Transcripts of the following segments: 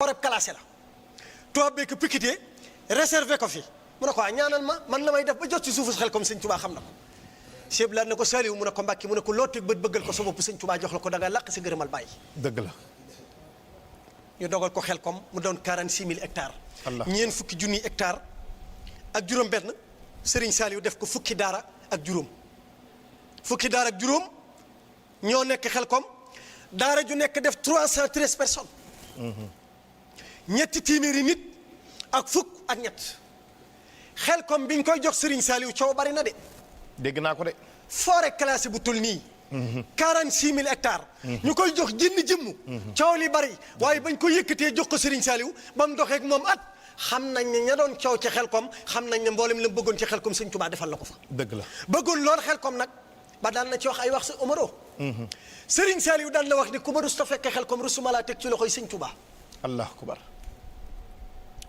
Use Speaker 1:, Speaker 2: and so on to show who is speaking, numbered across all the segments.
Speaker 1: warab classé la tubaab bee ko piqueté réservé ko fi mu ne ko ñaanal ma man la may def ba jot ci suufu xel comme sëñ Tuubaa xam na ko Cheikh Blane ne ko Saliou mu ne ko Mbàkke mu ne ko loo teg bët bëggal ko sa bopp sëñ Tuubaa jox la ko da nga làq sa gërëmal bàyyi
Speaker 2: dëgg la
Speaker 1: ñu dogal ko xel comme mu doon 46 000 hectares ñeen fukki junniy hectares ak juróom benn Serigne Saliou def ko fukki daara ak juróom ñoo nekk xel comme daara ju nekk def 313 personnes ñetti téeméeri nit ak fukk ak ñett xel comme biñ koy jox Serigne Saliou coow bari na de.
Speaker 2: dégg naa ko de.
Speaker 1: forêt classée bu tul nii. 46 000 hectares. ñu koy jox jënn jëmm. coow li bari waaye bañ ko yëkkatee jox ko Serigne Saliou ba mu doxeek moom at xam nañ ne ña doon coow ci xel comme xam nañ ne mboolem la bëggoon ci xel comme Sëñ Tuubaa defal la ko fa.
Speaker 2: dëgg la
Speaker 1: bëggoon lool xel comme nag ba daan na ci wax ay wax sa Omaro. Serigne Saliou daan la wax ni ku ma rus ta fekk xel comme rusuma laa teg ci loxoy Sëñ Tuubaa.
Speaker 2: allahu akbar.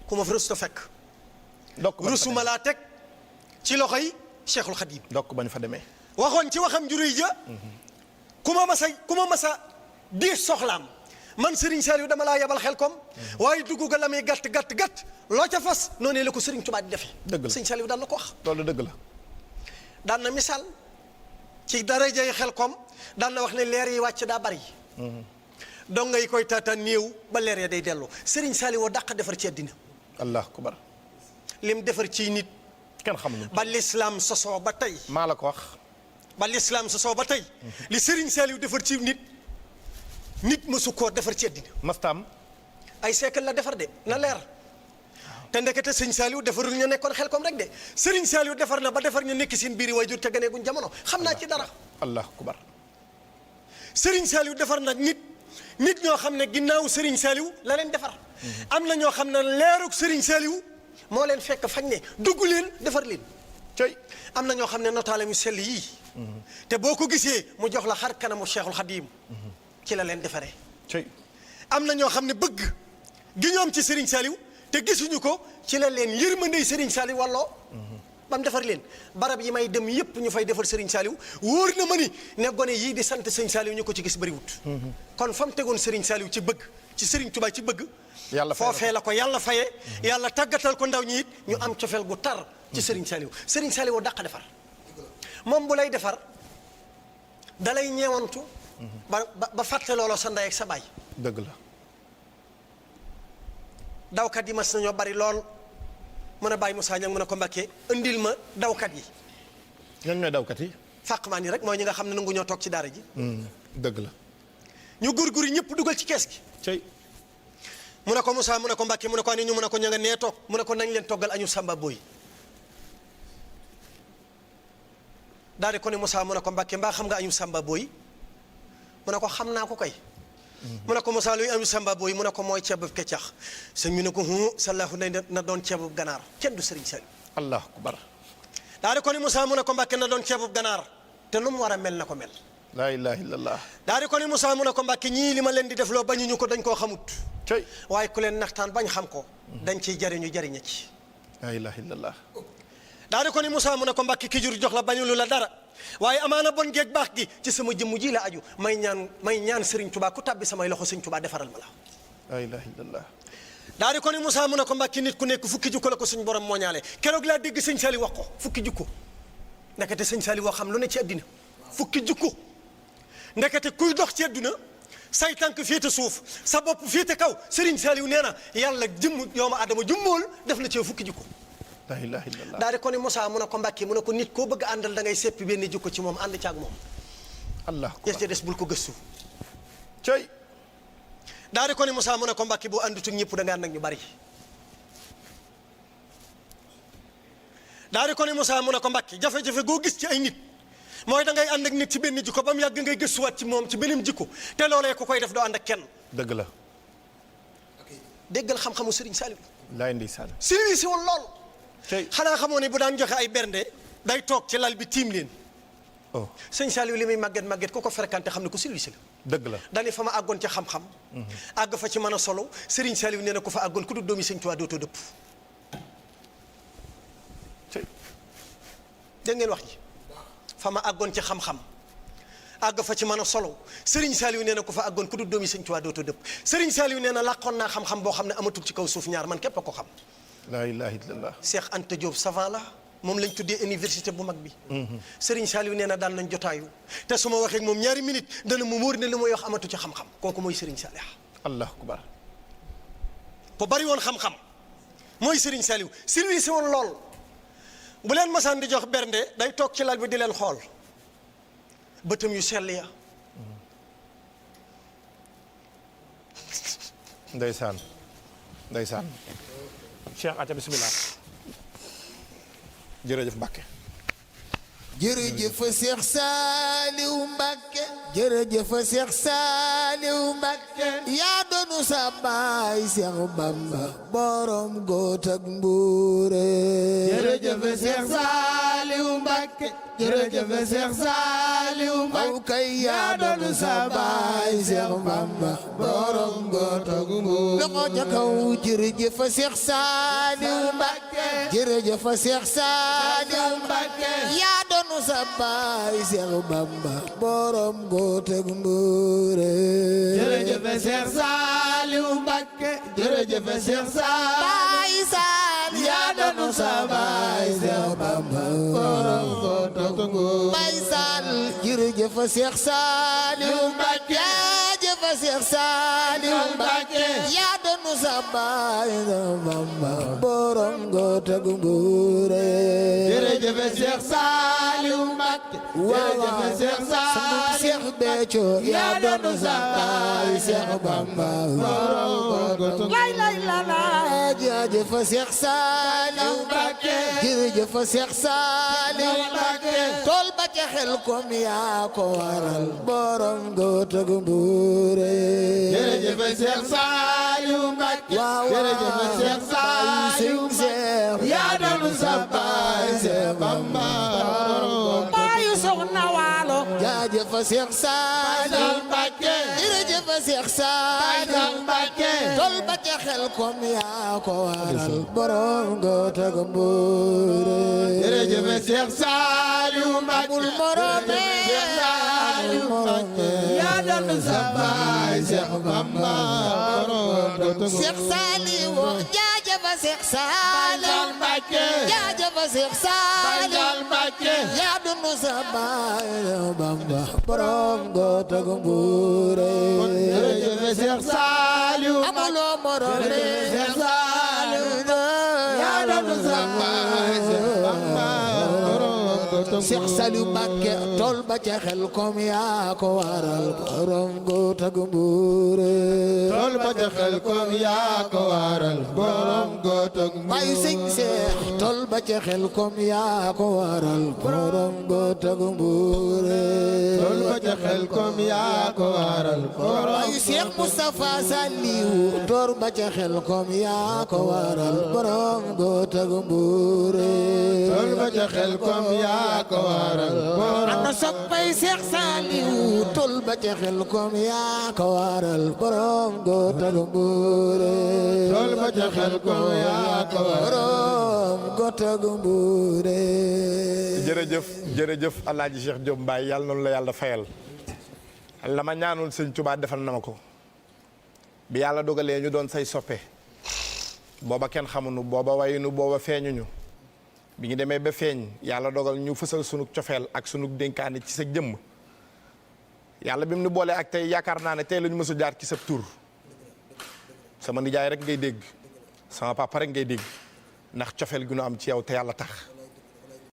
Speaker 1: ku ma fa rus ta fekk. rusuma laa teg ci loxoy Cheikhul Khadim.
Speaker 2: ndokk bañ fa demee.
Speaker 1: waxoon ci waxam juróoy ja. ku ma masa di soxlaam man Serigne Saliou dama laa yebal xel kom waaye dugg ga la muy gàtt loo ca fas noonu la ko Serigne Touba di defee.
Speaker 2: dëgg la
Speaker 1: Serigne Saliou daan na ko wax.
Speaker 2: loolu dëgg la.
Speaker 1: daan na misaal ci darajay xel kom daan na wax ne leer yi wàcc daa bari. donc ngay koy taataan néew ba leer ya day dellu Serigne Saliou dàq defar ci àddina.
Speaker 2: allahu akbar.
Speaker 1: lim defar ci nit.
Speaker 2: kenn xamul
Speaker 1: ba l'islam sosoo ba tey.
Speaker 2: maa la ko wax.
Speaker 1: ba l'islam sosoo ba tey. li Serigne Saliou defar ci nit mësu koo defar ci àddina.
Speaker 2: mastam.
Speaker 1: ay siècle la defar de na leer. te ndekete sëñ Saliou defarul ñu nekkoon xel kom rek de Serigne Saliou defar na ba defar ñu nekk seen biir waajur te ganeeguñ jamono xam naa ci dara.
Speaker 2: allahu akbar.
Speaker 1: Serigne Saliou defar na nit ñoo xam ne ginnaaw Serigne Saliou la leen defar. am na ñoo xam ne leerug Serigne Saliou moo leen fekk fañ ne dugg leen defar leen.
Speaker 2: tey
Speaker 1: am na ñoo xam ne notaale mu sell yii. te boo ko gisee mu jox la xar kanamu Cheikhul Khadim ci la leen defaree.
Speaker 2: tey
Speaker 1: am na ñoo xam ne bëgg gi ñoom ci Serigne Saliou te gisuñu ko ci la leen yërmandey Serigne Saliou walloo. ba mu defar leen barab yi may dem yépp ñu fay defar Serigne Saliou wóor na ma ni ne gone yii di sant Serigne Saliou ñu ko ci gis bëriwut. kon fa mu tegoon Serigne Saliou ci bëgg ci Serigne Touba ci bëgg.
Speaker 2: yàlla
Speaker 1: foofee la ko yàlla fayee. yàlla tàggatal ko ndaw ñi it ñu am cofeel gu tar ci Serigne Saliou Serigne Saliou dàq defar. moom bu lay defar dalay ñeewantu. ba fàtte looloo sa ndey ak sa baay.
Speaker 2: dëgg la.
Speaker 1: dawkat yi mas nañoo bari lool mën a bàyyi Moussa Niang mën a ko Mbàkke indil ma dawkat yi.
Speaker 2: ñooñu ñooy dawkat yi.
Speaker 1: fàqmaan yi rek mooy ñi nga xam ne nangu ñoo toog ci daara ji.
Speaker 2: dëgg la.
Speaker 1: ñu gurguri ñëpp dugal ci kees gi.
Speaker 2: tey
Speaker 1: mu ne ko Moussa mu ne ko Mbàkke mu ne ko ani ñu mu ne ko ña nga nee toog mu ne ko nañ leen toggal añu Samba Boy. daal di ko ne Moussa mu ne ko Mbàkke mbaa xam nga añu Samba Boy mu ne ko xam naa ko kay. mu ne ko Moussa luy añu Samba Boy mu ne ko mooy ceebub keccax sëñ bi ne ko sallahu na doon ceebub ganaar kenn du Serigne Saliou.
Speaker 2: allahu akbar.
Speaker 1: daal di ko ne Moussa mu ne ko Mbàkke na doon ceebub ganaar te nu mu war a mel na ko mel.
Speaker 2: laa ilaha illallah.
Speaker 1: daal di ko ne Moussa mu ne ko Mbàkke ñii li ma leen di def loo bañuñu ko dañ koo xamut.
Speaker 2: tey
Speaker 1: waaye ku leen naxtaan bañ xam ko. dañ ciy jariñu jariña ci.
Speaker 2: laa ilaha illallah.
Speaker 1: daal di ko ne Moussa mu ne ko Mbàkke ki jur jox la bañulu la dara waaye amaana bon geeg baax gi ci sama jëmm ji la aju may ñaan Serigne Touba ku tàbbi samay loxo Serigne Touba defaral ma la.
Speaker 2: laa ilaha illallah.
Speaker 1: daal di ko ne Moussa mu ne ko Mbàkke nit ku nekk fukki jukko la ko suñ borom moo ñaale keroog laa dégg sëñ Saliou wax ko fukki jukko ndekete sëñ Saliou woo xam lu ne ci àddina fukki jukko ndekete kuy dox ci àdduna say tànk féete suuf sa bopp féete kaw Serigne Saliou nee na yàlla jëmm yooma adama jummool def na ci fukki jukko.
Speaker 2: laa ilaha illallah.
Speaker 1: daal di ko ne Moussa mu ne ko Mbàkke mu ne ko nit koo bëgg àndal da ngay seppi benn jukko ci moom ànd caag moom.
Speaker 2: allah
Speaker 1: yes ca des bul ko gëstu.
Speaker 2: tey
Speaker 1: daal di ko ne Moussa mu ne ko Mbàkke boo àndutug ñëpp da nga ànd ak ñu bari. daal di ko ne Moussa mu ne ko Mbàkke jafe-jafe goo gis ci ay nit mooy da ngay ànd ak nit ci benn jikko ba mu yàgg ngay gëstuwaat ci moom ci beneen jikko te loolee ku koy def doo ànd ak kenn.
Speaker 2: dëgg la.
Speaker 1: déggal xam-xamu Serigne Saliou.
Speaker 2: laay ndeysaan.
Speaker 1: Sylvie si woon lool.
Speaker 2: tey
Speaker 1: xanaa xamoo ne bu daan joxe ay bernde day toog ci lal bi tiim leen.
Speaker 2: oh
Speaker 1: sëñ Saliou li muy màgget ku ko fréquenté xam ne ko Sylvie si la.
Speaker 2: dëgg la.
Speaker 1: daani fa ma àggoon ca xam-xam. àgg fa ci mën a solo Serigne Saliou nee na ko fa àggoon ku du doomi Sëñ Tuubaa dootoo dëpp.
Speaker 2: tey
Speaker 1: dégg ngeen wax ji fa ma àggoon ci xam-xam àgg fa ci mën a solo Serigne Saliou nee na ku fa àggoon ku dul doomi Sëñ Tuubaa dootoo dëpp Serigne Saliou nee na làqoon naa xam-xam boo xam ne amatul ci kaw suuf ñaar man képp a ko xam.
Speaker 2: laa ilaha illallah.
Speaker 1: Cheikh Anta Diop savant la moom lañ tuddee université bu mag bi. Serigne Saliou nee na daan nañ jotaayu te su ma waxee ak moom ñaari minute dana mu wóor ne li may wax amatu ci xam-xam kooku mooy Serigne Saliou.
Speaker 2: allahu akbar.
Speaker 1: ko bari woon xam-xam mooy Serigne Saliou service woon lool bu leen masaan di jox bernde day toog ci lal bi di leen xool bëtam yu sell ya.
Speaker 2: ndeysaan ndeysaan. Cheikh Aca bismillah. jërëjëf Mbacke.
Speaker 3: jërëjëf Cheikh Saliou Mbacke jërëjëf Cheikh Saliou Mbacke yaa doonu sa baay Cheikh Bamba borom góot ak mbuure
Speaker 4: jërëjëf Cheikh Saliou Mbacke jërëjëf Cheikh Saliou Mbacke
Speaker 3: kay yaa doonu sa baay Cheikh Bamba borom góot ak mbuure loxo ca kaw jërëjëf Cheikh Saliou Mbacke jërëjëf Cheikh Saliou Mbacke yaa doonu sa baay Cheikh Bamba borom góot ak mbuure
Speaker 4: jërëjëf Cheikh Saliou Mbacke jërëjëf Cheikh Saliou
Speaker 3: baay Saliou
Speaker 4: yaa doonu sa baay Cheikh Bamba borom góot ak mbuure
Speaker 3: baay Saliou jërëjëf Cheikh Saliou
Speaker 4: Mbacke
Speaker 3: jërëjëf Cheikh Saliou
Speaker 4: Mbacke
Speaker 3: yaa doonu sa baay Cheikh Bamba borom góot ak mbuure
Speaker 4: jërëjëf Cheikh Saliou Mbacke jërëjëf Cheikh Saliou
Speaker 3: Cheikh Béthio yaa doonu sa baay Cheikh Bamba lay lay la la jërëjëf Cheikh Saliou
Speaker 4: Mbacke
Speaker 3: jërëjëf Cheikh Saliou
Speaker 4: Mbacke
Speaker 3: tool ba ca xel kom yaa ko waral borom góot ak mbuure
Speaker 4: jërëjëf Cheikh Saliou Mbacke jërëjëf Cheikh Saliou Mbacke yaa doonu sa baay Cheikh Bamba
Speaker 3: baayu soxna waalo jaajëf Cheikh Saliou
Speaker 4: Mbacke
Speaker 3: jërëjëf Cheikh Saliou
Speaker 4: Mbacke
Speaker 3: tool ba ca xel kom yaa ko waral borom góot ak mbuure
Speaker 4: jërëjëf Cheikh Saliou Mbacke
Speaker 3: bul morome
Speaker 4: Cheikh Saliou Mbacke yaa doonu sa baay Cheikh Bamba
Speaker 3: Cheikh Saliou jaajëf Cheikh Saliou
Speaker 4: Mbacke
Speaker 3: jaajëf Cheikh Saliou
Speaker 4: Mbacke
Speaker 3: yaa doonu sa baay Bamba borom góot ak mbuure
Speaker 4: jërëjëf Cheikh Saliou
Speaker 3: amuloo morome
Speaker 4: Cheikh Saliou yaa doonu sa baay Cheikh Bamba
Speaker 3: Cheikh Saliou Mbacke tool ba ca xel kom yaa ko waral borom góot ak mbuure
Speaker 4: tool ba ca xel kom yaa ko waral borom góot ak mbuure
Speaker 3: bayu sëñ Cheikh tool ba ca xel kom yaa ko waral borom góot ak mbuure
Speaker 4: tool ba ca xel kom yaa ko waral borom
Speaker 3: bayu Cheikh Moustapha Saliou tool ba ca xel kom yaa ko waral borom góot ak mbuure
Speaker 4: tool ba ca xel kom yaa ko waral borom
Speaker 3: ana soppay Cheikh Saliou tool ba ca xel kom yaa ko waral borom góot ak mbuure
Speaker 4: tool ba ca xel kom yaa ko waral
Speaker 3: borom góot ak mbuure
Speaker 2: jërëjëf jërëjëf Alaaji Cheikh Diop Mbaye yàlla noonu la yàlla fayal la ma ñaanul sëñ Tuubaa defal na ma ko bi yàlla dogalee ñu doon say soppe booba kenn xamuñu booba wayunu booba feeñuñu bi ñu demee ba feeñ yàlla dogal ñu fësal sunu cofeel ak sunu dénkaane ci sa jëmm yàlla bi mu nu boolee ak tey yaakaar naa ne tey la ñu mës a jaar ci sa tur sama nijaay rek ngay dégg sama papa rek ngay dégg ndax cofeel gi nu am ci yow te yàlla tax